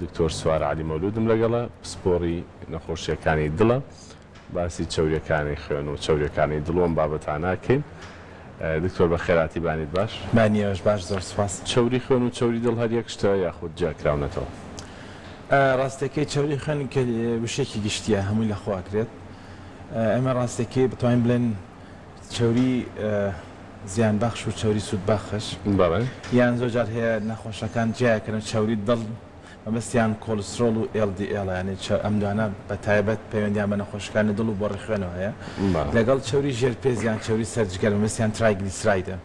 دکتۆر سوار عەلی مەولودم لەگەڵە، پسپۆڕی نەخۆشییەکانی دڵە. باسی چەورییەکانی خوێن و چەورییەکانی دڵ و ئەم بابەتانە ئەکەین. دکتۆر بەخێرهاتی بانیت باش؟ بانی ئێوەش باش زۆر سوپاس. چەوری خوێن و چەوری دڵ هەر یەک شتە یاخود جیاکراونەتەوە؟ ڕاستیەکەی چەوری خوێن کە وشەیەکی گشتیە هەمووی لەخۆ ئەگرێت. ئێمە ڕاستیەکەی بتوانین بڵێن چەوری زیانبەخش و چەوری سوودبەخش. بەڵێ. یان زۆر جار هەیە نەخۆشەکان جیایەکەنەوە چەوری دڵ مەبەستیان کۆلسترۆڵ و LDL یانی ئەم دوانە بە تایبەت پەیوەندیان بە نەخۆشیەکانی دڵ و بۆڕی خوێنەوە هەیە لەگەڵ چەوری ژێر پێست یان چەوری سەر جگەر مەبەستیان triglyceride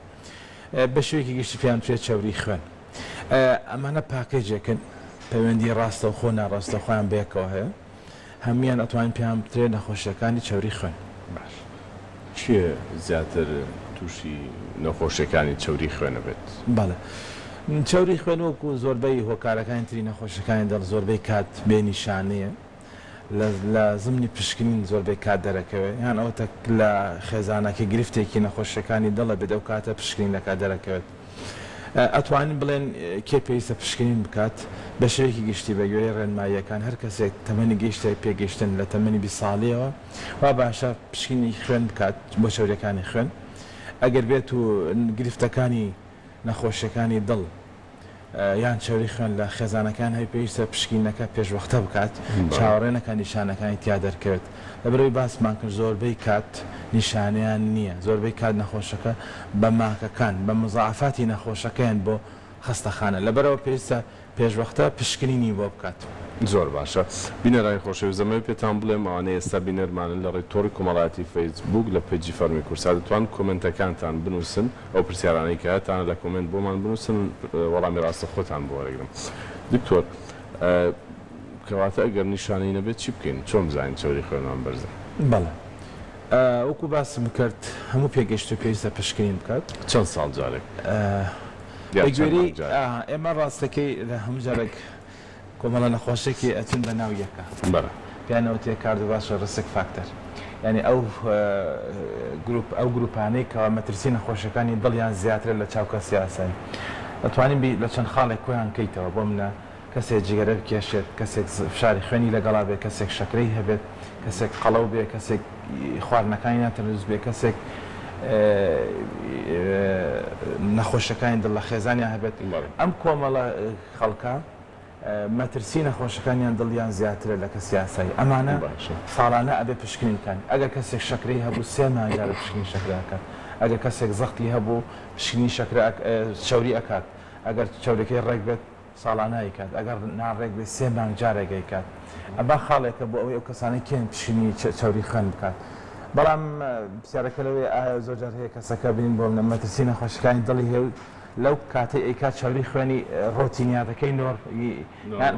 ە بە شێوەیەکی گشتی پێیان وترێت چەوری خوێن ئەمانە پاکێجێکن پەیوەندی ڕاستەوخۆ و ناڕاستەوخۆیان بەیەکەوە هەیە. هەموویان ئەتوانین پێیان بترێت نەخۆشیەکانی چەوری خوێن. باش کێ زیاتر توشی نەخۆشیەکانی چەوری خوێن ئەبێت؟ بەڵێ چەوری خوێن وەکو زۆربەی هۆکارەکانی تری نەخۆشیەکانی دڵ زۆربەی کات بێ نیشانەیە لە لە زمنی پشکنین زۆربەی کات دەرەکەوێت یان ئەوەتە لە خێزانەکە گرفتێکی نەخۆشیەکانی دڵ ئەبێت ئەو کاتە پشکنین دەکات دەرەکەوێت. ئەتوانین بڵێن کێ پێویستە پشکنین بکات؟ بە شێوەیەکی گشتی بە گوێرەی ڕێنماییەکان هەر کەسێک تەمەنی گەیشتە پێگەیشتن لە تەمەنی 20 ساڵییەوە وا باشە پشکنینی خوێن بکات بۆ چەورییەکانی خوێن ئەگەر بێت و گرفتەکانی نەخۆشیەکانی دڵ یان چەوری خوێن لە خێزانەکان هەیە پێویستە پشکینەکە پێشوەختە بکات چاوەڕێ نەکات نیشانەکانی تیا دەرکەوێت لەبەرئەوەی باسمان کرد زۆربەی کات نیشانەیان نییە، زۆربەی کات نەخۆشەکە بە ماکەکان، بە مزاعەفاتی نەخۆشەکەیان بۆ خەستەخانە، لەبەرئەوە پێویستە پێشوەختە پشکنینی بۆ بکات. زۆر باشە بینەرانی خۆشەویست دەمەوێت پێتان بڵێم ئەوانەی ئێستا بینەرمانن لە ڕێی تۆڕی کۆمەڵایەتی فەیس بووک لە پەیجی فەرمی کوردسات دەتوانن کۆمێنتەکانتان بنووسن ئەو پرسیارانەی کە هەتانە لە کۆمێنت بۆمان بنووسن وەڵامی ڕاستەخۆتان بۆ وەرەگرم دکتۆر کەواتە ئەگەر نیشانەی نەبێت چی بکەین؟ چۆن بزانین چەوری خوێنمان بەرزە؟ بەڵێ وەکو باسم کرد هەموو پێگەیشتوو پێویستە پشکنین بکات. چەند ساڵ جارێک؟ بە گوێرەی ئێمە ڕاستەکەی لە هەموو جارێک کۆمەڵە نەخۆشیەکی ئەچن بە ناو یەکا. بەڵێ. پێیان ئەوترێ cardiovascular risk factor یانی ئەو گروپ ئەو گروپانەی کەوا مەترسی نەخۆشیەکانی دڵیان زیاترە لە چاو کەسی ئاسایی. ئەتوانین بی لە چەند خاڵێک کۆیان کەیتەوە بۆ منە کەسێک جگەرە بکێشێت، کەسێک فشاری خوێنی لەگەڵا بێت، کەسێک شەکرەی هەبێت، کەسێک قەڵەو بێت، کەسێک خواردنەکانی ناتەندروست بێت، کەسێک نەخۆشیەکانی دڵ لە خێزانیان هەبێت، ئەم کۆمەڵە خەڵکە مەترسی نەخۆشەکانیان دڵیان زیاترە لە کەسی ئاسایی، ئەمانە ساڵانە ئەبێ پشکنین بکەن، ئەگەر کەسێک شەکرەی هەبوو سێ مانگ جارێک پشکنین شەکرە ئەکات، ئەگەر کەسێک زەختی هەبوو پشکنینی شەکرە چەوری ئەکات، ئەگەر چەوریەکەی ڕێک بێت ساڵانە ئەیکات ئەگەر ناڕێک بێت سێ مانگ جارێک ئەیکات ئەمە خاڵێکە بۆ ئەوەی ئەو کەسانەی کێن پشکنینی چەوری خوێن بکات بەڵام پرسیارەکە لەوەیە ئایا زۆر جار هەیە کەسەکە بین بۆ منە مەترسی نەخۆشیەکانی دڵی هەیە و لەو کاتەی ئەیکات چەوری خوێنی ڕۆتینیاتەکەی نۆر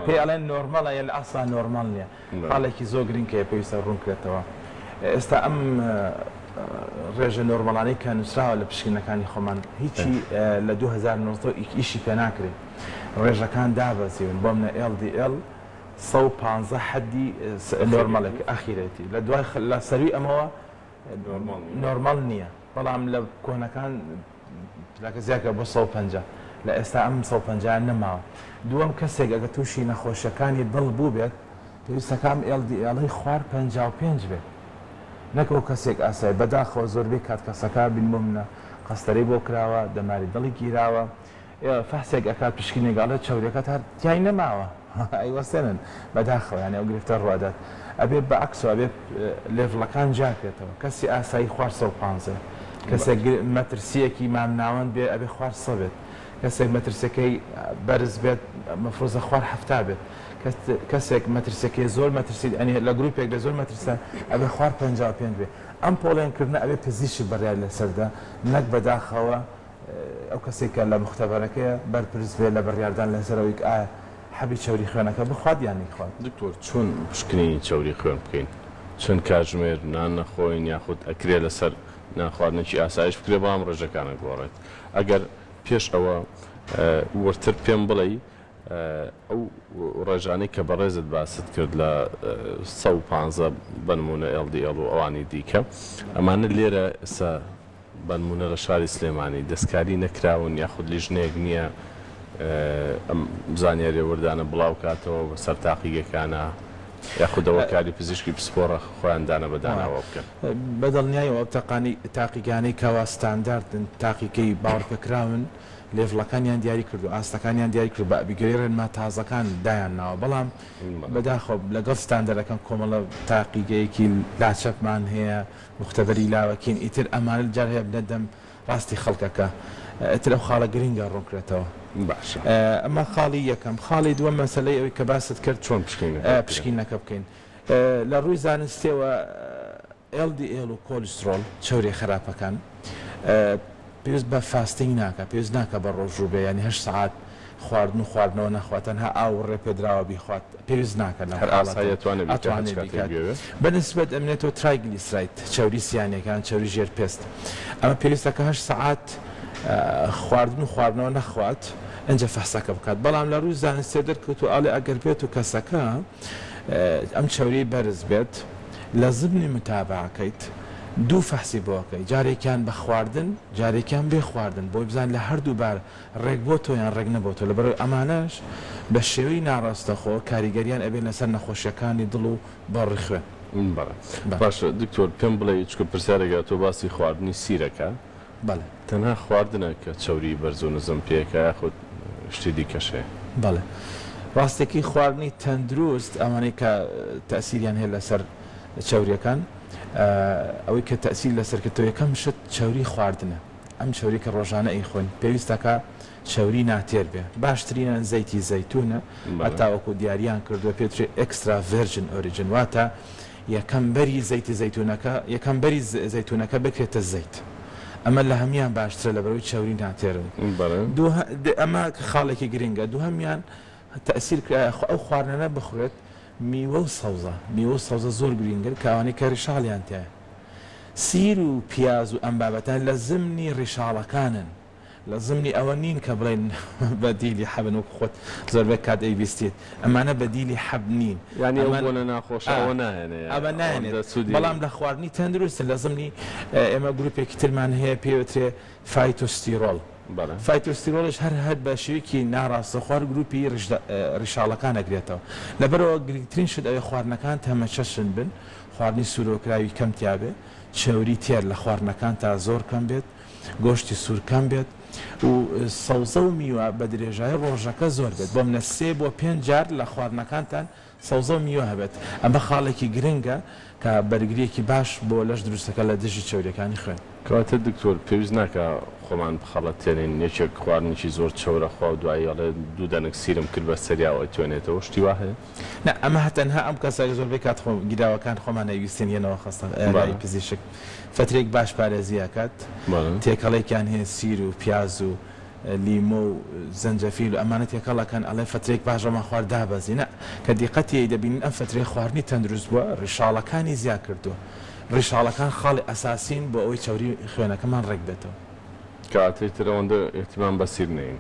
پێی ئەڵێن نۆرمەڵە یە لە ئەسڵا نۆرمەڵ نییە خاڵێکی زۆر گرنگ هەیە پێویستە ڕوونکرێتەوە ئێستا ئەم ڕێژە نۆرمەڵانەی کە نووسراوە لە پشکنینەکانی خۆمان هیچی لە 2019 ئیشی پێ ناکرێت ڕێژەکان دابەزیون بۆ منە LDL 115 حەدی نۆرمەڵێک ئەخیرێتی لە دوای لە سەروی ئەمەوە نۆرمەڵ نییە بەڵام لە کۆنەکان پلەکە زیاد کرا بۆ 150 لە ئێستا ئەم 150 نەماوە دووەم کەسێک ئەگەر تووشی نەخۆشیەکانی دڵ بووبێت پێویستە کە ئەم LDL ەی خوار 55 بێت نەک ئەو کەسێک ئاسایی بەداخەوە زۆربەی کات کەسەکە بین بۆ منە قەستەرەی بۆ کراوە دەماری دڵی گیراوە فەحسێک ئەکات پشکنێک ئەڵێ چەوریەکەت هەر تیای نەماوە ئەیوەستێنن بەداخەوە یانی ئەو گرفتە ڕوئەدات ئەبێ بە عەکسەوە ئەبێ لێڤڵەکان جیاکرێتەوە کەسی ئاسایی خوار 115 کەسێک مەترسیەکی مامناوەند بێ ئەبێ خوار 100 بێت کەسێک مەترسیەکەی بەرز بێت مەفروزە خوار 70 بێت کەسێک مەترسیەکەی زۆر مەترسی ئەنی لە گروپێک بێ زۆر مەترسە ئەبێ خوار 55 بێ ئەم پۆڵێنکردنە ئەبێ پزیشک بڕیاری لەسەردا نەک بەداخەوە ئەو کەسەی کە لە موختەبەرەکەیە بەرپرس بێت لە بڕیاردان لەسەر ئەوەی کە ئایا حەبی چەوری خوێنەکە بخوات یان نەیخوات. دکتۆر چۆن پشکنینی چەوری خوێن بکەین؟ چەند کاتژمێر نان نەخۆین یاخود ئەکرێ لەسەر نان خواردنێکی ئاسایش بکرێ بەڵام ڕێژەکان ئەگۆڕێت ئەگەر پێش ئەوە وردتر پێم بڵێی ئەو ڕێژانەی کە بەڕێزت باست کرد لە 115 بەنمونە LDL و ئەوانی دیکە ئەمانە لێرە ئێستا بەنمونە لە شاری سلێمانی دەستکاری نەکراون یاخود لیژنەیەک نییە ئەم زانیاریە وردانە بڵاو کاتەوە بەسەر تاقیگەکانا یاخود ئەوە کاری پزیشکی پسپۆڕە خۆیان دانە بە داناوە بکەن؟ بە دڵنیایەوە ئەو تاقیگانەی کەوا ستانداردن، تاقیگەی باوەڕپێکراون، لێڤڵەکانیان دیاری کردووە، ئاستەکانیان دیاری کردووە، بە گوێرەی ڕێنما تازەکان دایان ناوە، بەڵام بەداخەوە لەگەڵ ستاندەرەکان کۆمەڵە تاقیگەیەکی لاچەپمان هەیە، موختەبەری لاوەکین، ئیتر ئەمانە جار هەیە بنە دەم ڕاستی خەڵکەکە، ئیتر ئەو خاڵە گرنگە ڕوونکرێتەوە. باشە. ئەمە خاڵی یەکەم. خاڵی دووەم مەسەلەی ئەوەی کە باست کرد چۆن پشکنینەکە بکرێت؟ پشکینەکە بکەین. لە ڕووی زانستیەوە LDL و کۆلیسترۆڵ، چەوریە خراپەکان، پێویست بە fasting ناکا، پێویست ناکا بە ڕۆژوو بێ، یانی هەشت سەعات خواردن و خواردنەوە نەخوات، تەنها ئاو و ڕێپێدراوە بیخوات، پێویست ناکات لەم هەر حاڵەتە، ئاساییە ئەتوانێ بیکات هەچ ئەتوانێ کاتێک بیکات. بیەوێ. بە نسبەت ئەمنێتەوە triglyceride، چەوری سیانیەکان، چەوری ژێر پێست، ئەمە پێویستە کە هەشت سەعات خواردن و خواردنەوە نەخوات ئینجا فەحسەکە بکات، بەڵام لە ڕووی زانستیەوە دەرکەوتووە ئەڵێ ئەگەر بێت و کەسەکە ئەم چەوریەی بەرز بێت لە زمنی متابعەکەیت دوو فەحسی بۆ ئەکەی جارێکیان بە خواردن جارێکیان بێ خواردن بۆی بزان لە هەردوو بار ڕێک بۆتەوە یان ڕێک نەبۆتەوە لەبەرئەوەی ئەمانەش بە شێوەی ناڕاستەخۆ کاریگەریان ئەبێت لەسەر نەخۆشیەکانی دڵ و بۆڕی خوێن. بەڵێ باشە دکتۆر پێم بڵێ چونکە پرسیارێک تۆ باسی خواردنی سیرەکە بەڵێ. تەنها خواردنە کە چەوری بەرز و نزم پێکە یاخود شتی دیکەش هەیە؟ بەڵێ ڕاستەکەی خواردنی تەندروست ئەوانەی کە تەئسیریان هەیە لەسەر چەوریەکان ئەوەی کە تەئسیر لەسەر کردەوە یەکەم شت چەوری خواردنە ئەم چەوری کە ڕۆژانە ئەیخۆین پێویستەکە چەوری ناتێر بێ باشترینیان زەیتی زەیتونە هەتا وەکو دیاریان کردووە پێترێ extra virgin origin واتە یەکەم بەری زەیتی زەیتونەکە یەکەم بەری زەیتونەکە بکرێتە زەیت ئەمە لە هەموان باشترە لەبەرئەوەی چەوری ناتێرن ئەمە خاڵێکی گرنگە دووهەمیان تەئسیر ئەو خواردنانە بخورێت میوە و سەوزە میوە و سەوزە زۆر گرینگن کە ئەوانەی کە ڕیشاڵیان تیایە سیر و پیاز و ئەم بابەتانە لە زمنی ڕیشاڵەکانن لە زمنی ئەوە نین کە بڵێین بەدیلی حەبن وەکو خۆت زۆربەی کات ئەیبیستیت ئەمانە بەدیلی حەب نین یانی ئەو ئەمە بۆنە ناخۆشە ئا ئەوە ناهێنێ ئەمە نایەنێت ئەوەندە سوودی بەڵام لە خواردنی تەندروستن لە زمنی ئێمە گروپێکی ترمان هەیە پێی وترێ phytosterol بەڵێ. phytosterol یش هەر هەر بە شێوەیەکی ناڕاستەوخۆ هەر گروپی ڕیشاڵەکان ئەگرێتەوە لەبەرئەوە گرنگترین شت ئەوەیە خواردنەکانت هەمەچەشن بن خواردنی سوورەوکراوی کەم تیابێ چەوری تێر لە خواردنەکانتا زۆر کەم بێت گۆشتی سوور کەم بێت و سەوزە و میوە بە درێژایی ڕۆژەکە زۆر بێت، بۆ منە سێ بۆ پێنج جار لە خواردنەکانتان سەوزە و میوە هەبێت، ئەمە خاڵێکی گرنگە کە بەرگرییەکی باش بۆ لەش دروست دەکات لە دژی چەورییەکانی خوێن. کەواتە دکتۆر پێویست ناکا خۆمان بخەڵەتێنین یەکێک خواردنێکی زۆر چەورە خوا و دوایی ئەڵێ دوو دەنک سیرم کرد بە سەریا و ئەتوێنێتەوە شتی وا هەیە؟ نا ئەمە هە تەنها ئەم کەسە زۆربەی کات خۆ گیراوەکان خۆمان ئەیویستین یەنەوە خەستە لای پزیشک فەترەیەک باش پارێزی ئەکات تێکەڵێکیان هەیە سیر و پیاز و لیمۆ و زەنجەفیل و ئەمانە تێکەڵ ئەکەن ئەڵێ فەترەیەک باش ئەمان خوارد دابەزی نا کە دیقەتی ئەی دەبینین ئەم فەترەیە خواردنی تەندروست بووە ڕیشاڵەکانی زیا کردووە ڕیشاڵەکان خاڵی ئەساسین بۆ ئەوەی چەوری خوێنەکەمان ڕێک بێتەوە. کەواتە ئیتر ئەوەندە ئیهتیمام بە سیر نەیین.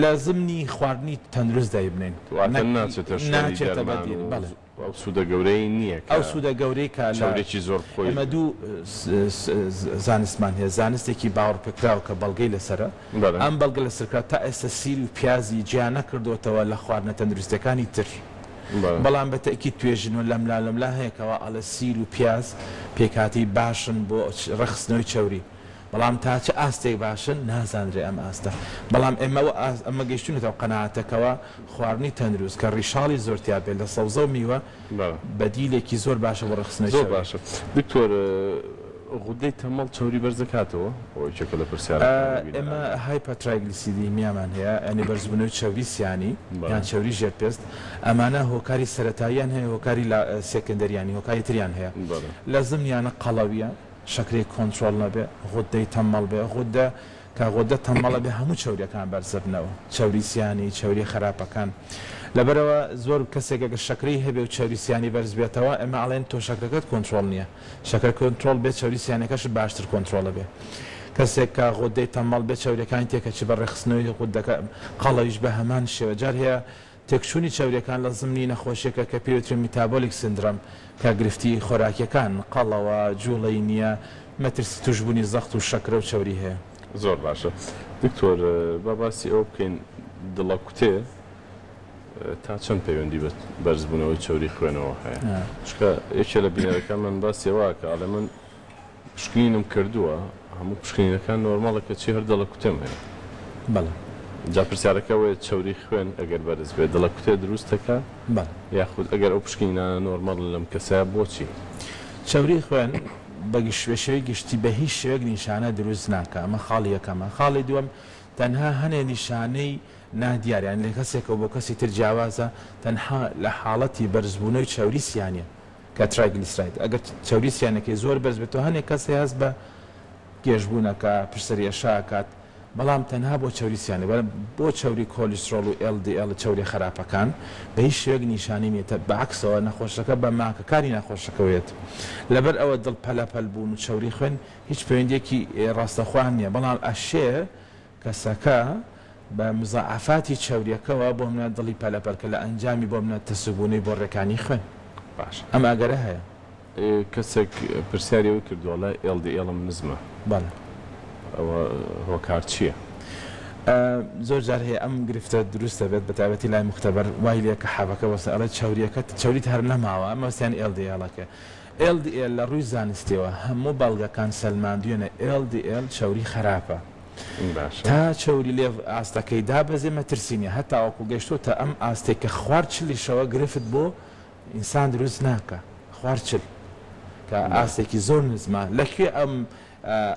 لە زمنی خواردنی تەندروست دایبنێین واتە نەک ناچێتە شوێنی ناچێتە دەرمان بەدیل و بەڵێ. ئەو سوودە گەورەی نییە کە ئەو سوودە گەورەی کە لە چەوریی زۆر بخۆی. ئێمە دوو زانستمان هەیە زانستێکی باوەڕپێکراو کە بەڵگەی لەسەرە بەڵێ. ئەم بەڵگە لەسەرکراو تا ئێستا سیر و پیازی جیا نەکردۆتەوە لە خواردنە تەندروستیەکانی تر بەڵێ. بەڵام بە تەئکید توێژینەوە لەملا لەملا هەیە کەوا ئەڵێ سیر و پیاز پێکهاتەی باشن بۆ ڕێکخستنەوەی چەوری بەڵام تا چ ئاستێک باشن نازانرێ ئەم ئاستە بەڵام ئێمە ئەمە گەیشتوینەتە ئەو قەناعەتە کەوا خواردنی تەندروست کە ڕیشاڵی زۆر تیا بێت لە سەوزە و میوە بەدیلێکی زۆر باشە بۆ ڕێکخستنەوەی زۆر چەوری. باشە دکتۆر غودەی تەمەڵ چەوری بەرز دەکاتەوە؟ ئەوە یەکێکە لە پرسیارەکانی ئێمە بینەران. hypertriglyceridemia مان هەیە یانی بەرزبوونەوەی چەوری سیانی یان چەوری ژێر پێست ئەمانە هۆکاری سەرەتاییان هەیە هۆکاری secondary یانی هۆکاری تریان هەیە لە زمنیانە قەڵەویە شەکرەی کۆنترۆڵ نەبێ، غوددەی تەممەڵ بێ، غوددە کە غوددە تەممەڵە بێ هەموو چەوریەکان بەرزەبنەوە، چەوری سیانی، چەوری خەراپەکان. لەبەرئەوە زۆر کەسێک ئەگەر شەکرەی هەبێ و چەوری سیانی بەرز بێتەوە ئێمە ئەڵێن تۆ شەکرەکەت کۆنترۆڵ نیە، شەکرە کۆنترۆڵ بێ چەوری سیانەکەشت باشتر کۆنترۆڵە بێ. کەسێک کە غوددەی تەممەڵ بێ چەوریەکانی تێکەچێ بە ڕێکخستنەوەی غوددەکە، قەڵەویش بە هەمان شێوە. جار هەیە تێکچوونی چەورییەکان لە زمنی نەخۆشییەکە کە پێی وترێ metabolic syndrome کە گرفتی خۆراکییەکان، قەڵەوە، جووڵەی نییە، مەترسی تووشبوونی زەخت و شەکرە و چەوری هەیە. زۆر باشە دکتۆر با باسی ئەوە بکەین دڵەکوتێ تا چەند پەیوەندی بە بەرزبوونەوەی چەوری خوێنەوە هەیە؟ چونکە یەکێ لە بینەرەکانمان باسی ئەوە ئەکا ئەڵێ من پشکنینم کردووە هەموو پشکنینەکان نۆرماڵە کەچی هەر دڵەکوتێم هەیە. بەڵێ. جا پرسیارەکە ئەوەیە چەوری خوێن ئەگەر بەرز بێت دڵەکوتێ دروست دەکا؟ بەڵێ. یاخود ئەگەر ئەو پشکنینانە نۆرماڵن لەم کەسەیا بۆچی؟ چەوری خوێن بە شێوەی گشتی بە هیچ شێوەیەک نیشانە دروست ناکا ئەمە خاڵی یەکەمە خاڵی دووەم تەنها هەنێ نیشانەی نادیار یانی لە کەسێکەوە بۆ کەسی تر جیاوازە تەنها لە حاڵەتی بەرزبوونەوەی چەوری سیانە کە triglyceride ئەگەر چەوری سیانەکەی زۆر بەرز بێتەوە هەنێک کەس هەیە هەست بە گێژبوون ئەکا پشت سەری ئێشە ئەکات بەڵام تەنها بۆ چەوری سیانە بەڵام بۆ چەوری کۆلیسترۆڵ و LDL چەوریە خەراپەکان بە هیچ شێوەیەک نیشانەی نیە بە عەکسەوە نەخۆشەکە بە ماکەکانی نەخۆشەکەوە یەت لەبەر ئەوە دڵ پەلەپەل بوون و چەوری خوێن هیچ پەیوەندیەکی ڕاستەوخۆیان نیە بەڵام ئەشێ کەسەکە بە مزاعەفاتی چەوریەکەوە بۆ منە دڵی پەلەپەل کە لە ئەنجامی بۆ منە تەسکبوونەی بۆڕیەکانی خوێن باشە. ئەم ئەگەرە هەیە. کەسێک پرسیاری ئەوەی کردووە ئەڵێ LDL م نزمە. بەڵێ. ئەوە هۆکار چییە؟ زۆر جار هەیە ئەم گرفتە دروست دەبێت بە تایبەتی لای موختەبەر وای لێ کە حەبەکە وەستە ئەڵێ چەوریەکەت چەوریت هەر نەماوە مەبەستیان LDL ەکە LDL لە ڕووی زانستیەوە هەموو بەڵگەکان سەلماندویەنە LDL چەوری خەراپە باشە. تا چەوری لێڤ ئاستەکەی دابەزێ مەترسی نیە هەتاوەکو گەشتۆتە ئەم ئاستەی کە خوار چلیشەوە گرفت بۆ ئینسان دروست ناکا خوار چل کە ئاستێکی زۆر نزمە لەکوێ ئەم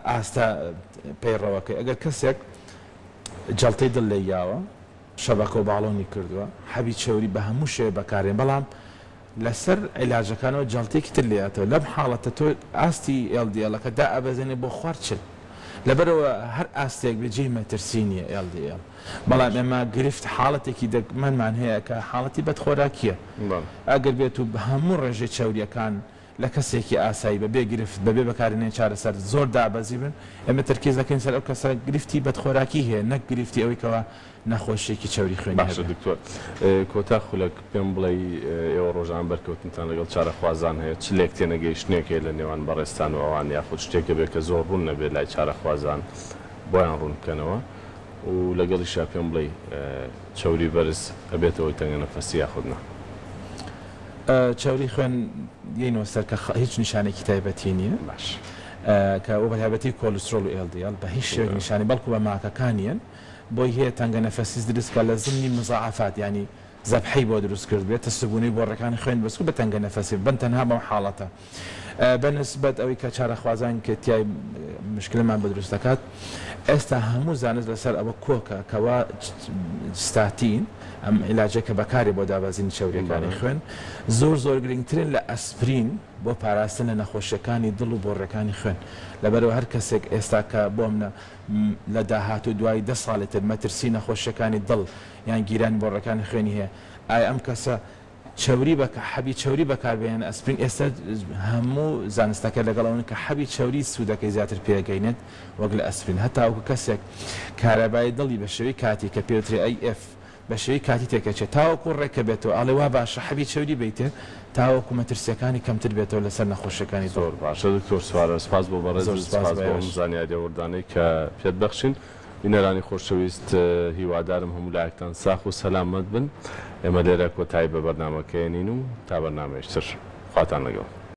ئاستە پەیڕەوەکەی ئەگەر کەسێک جەڵتەی دڵ لێی یاوە شەبەکە و باڵۆنی کردووە حەبی چەوری بە هەموو شێوەیەک بەکارێن بەڵام لەسەر عیلاجەکانەوە جەڵتەیەکی تر لێیاتەوە لەم حاڵەتە تۆ ئاستی LDL ەکە دائەبەزێنێ بۆ خوار 40 لەبەرئەوە هەر ئاستێک بێ جێی مەترسی نییە LDL بەڵام ئێمە گرفت حاڵەتێکی دەگمەنمان هەیە کە حاڵەتی بەدخۆراکییە ئەگەر بێت و هەموو ڕێژەی چەورییەکان لە کەسێکی ئاسایی بە بێ گرفت بە بێ بەکارهێنانی چارەسەر زۆر دابەزیبن ئێمە تەرکیز دەکەین سەر ئەو کەسە گرفتی بەدخۆراکی هەیە نەک گرفتی ئەوەی کەوا نەخۆشیەکی چەوری خوێنی باشە هەبێ. دکتۆر کۆتا خولەک پێم بڵێی ئێوە ڕۆژانە بەرکەوتنتان لەگەڵ چارەخوازان هەیە چ لێکتێنەگەیشتنێک هەیە لە نێوان بەڕێزتان و ئەوان یاخود شتێک هەبێ کە زۆر ڕوون نەبێت لای چارەخوازان بۆیان ڕوون بکەنەوە و لەگەڵیشا پێم بڵێی چەوری بەرز ئەبێتە هۆی تەنگەنەفەسی یاخود نا؟ چەوری خوێن یەینەوە سەر کە هیچ نیشانێکی تایبەتی نییە باش. کە بە تایبەتی کۆلسترۆڵ و LDL بە هیچ شێوەیەک نیشانەی بەڵکو بە ماکەکانیەن بۆی هەیە تەنگە نەفەسیس دروست بکات لە زمنی مزاعەفات یانی زەبحەی بۆ دروست کردبێت تەسکبوونەوەی بۆڕەکانی خوێن دروست بە تەنگە نەفەسی بن تەنها بەم حاڵەتە بە نسبەت ئەوەی کە چارەخوازان کە تیای مشکلەمان بۆ دروست دەکات ئێستا هەموو زانست لەسەر ئەوە کۆکە کەوا ستاتین ئەم عیلاجە کە بەکارێ بۆ دابەزینی چەوریەکانی خوێن زۆر زۆر گرنگترن لە ئەسپرین بۆ پاراستن لە نەخۆشیەکانی دڵ و بۆڕیەکانی خوێن لەبەرئەوە هەر کەسێک ئێستا کە بۆمنە لە داهاتوو دوای دە ساڵی تر مەترسی نەخۆشیەکانی دڵ یان گیرانی بۆڕیەکانی خوێنی هەیە ئایا ئەم کەسە چەوری بە حەبی چەوری بەکاربهێنن ئەسپرین ئێستا هەموو زانستەکە لەگەڵ ئەوەن کە حەبی چەوری سوودەکەی زیاتر پێگەینێت وەک لە ئەسپرین هەتاوەکو کەسێک کارەبای دڵی بە شێوەی کاتی کە پێوترێ AF بە شێوەی کاتی تێکەچێت تاوەکو ڕێکە بێتەوە ئەڵێ وا باشە حەبی چەوری بەیتێ تاوەکو مەترسیەکانی کەمتر بێتەوە لەسەر نەخۆشیەکانی دڵ. زۆر باشە دکتۆر سوارە سپاس بۆ زۆر بەڕێزت سپاس سپاس بۆ بۆ ئەم ئێوەش. زانیاریە وردانەی کە پێت بەخشین. بینەرانی خۆشەویست هیوادارم هەموو لایەکتان ساخ و سەلامەت بن ئێمە لێرە کۆتایی بە بەرنامەکە یەنین و تا بەرنامەیش تر خواتان لەگەڵ.